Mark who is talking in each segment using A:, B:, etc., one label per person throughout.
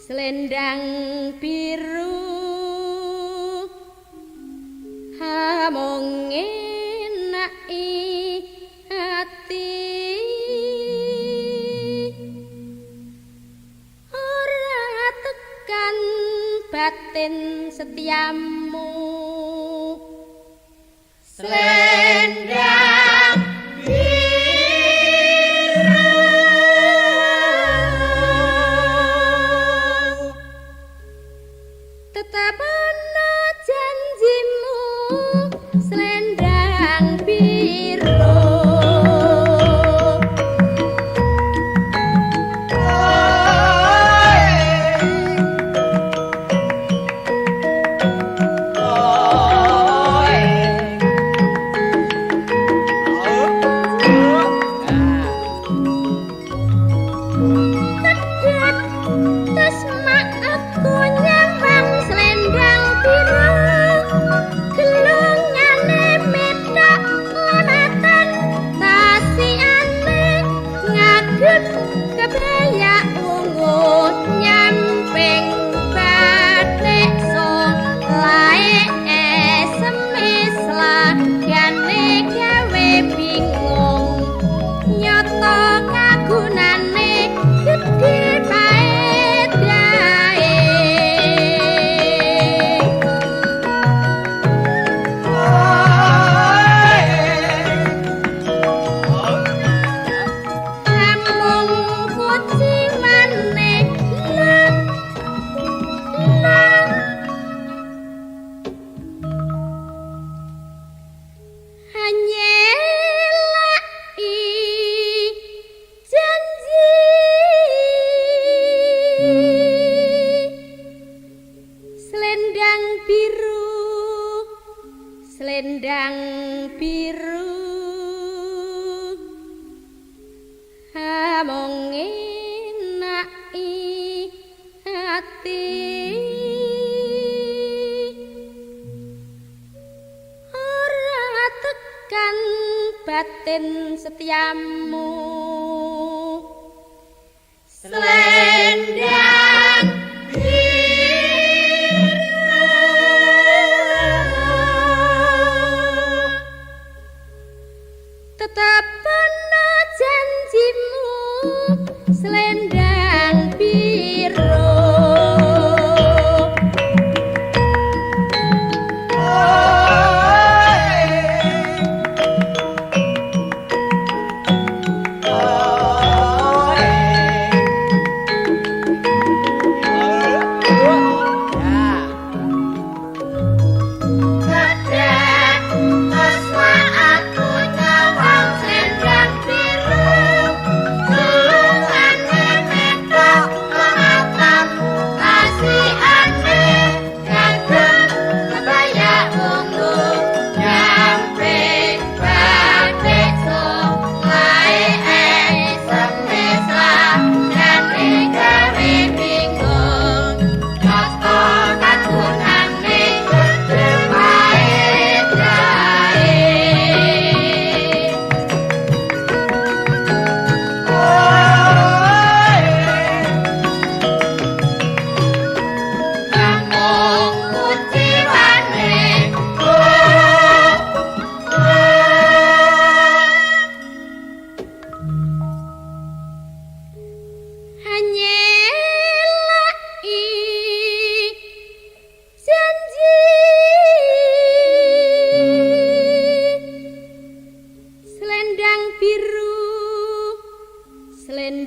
A: Selendang biru hamong ngenaki ati ora tekan batin setiamu. Selendang biru tetap ana janjimu, selendang biru. Tedhak tas aku nyawang selendang biru, gelungane methok lematan, tasiane ngadeg kebaya ungu nyamping batik solae semis lagane gawe bingung nyata kagunane gedhe paedahe. Amung kuciwane lang lang hanyelaki janji, selendang biru, selendang biru among ngenaki ati ora tekan batin setiamu. Selendang biru tetap ana janjimu, selendang biru.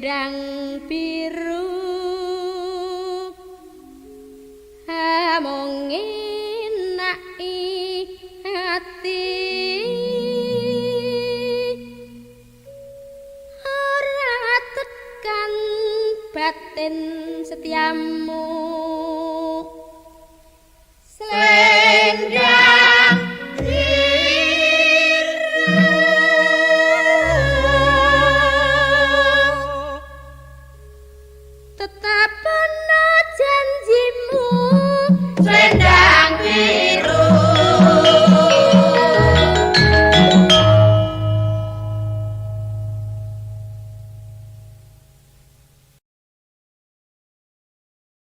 A: Selendang biru amung ngenaki ati, ora tekan batin setiamu. Selendang biru tetap